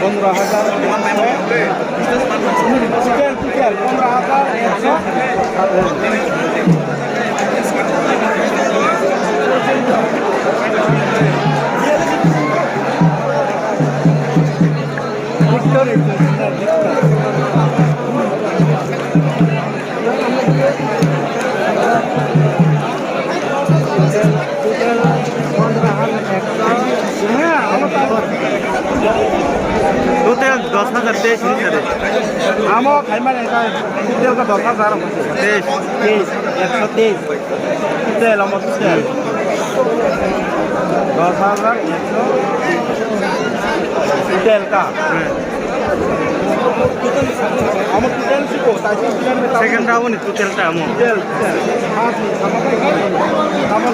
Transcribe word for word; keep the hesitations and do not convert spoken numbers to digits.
পনেরো হাজার একশো। টোটাল, টোটাল পনেরো হাজার একশো। Total dos hajar teis hinwi sare. Amo khaimani kha total kha dos hajar. Teis. Teis, ekso teis. Total amo total. Dos hajar ekso. Total ka. Amo total siko, taisi total ni. Second round ni total ta amo. Total, total. First ni sama kai. Sama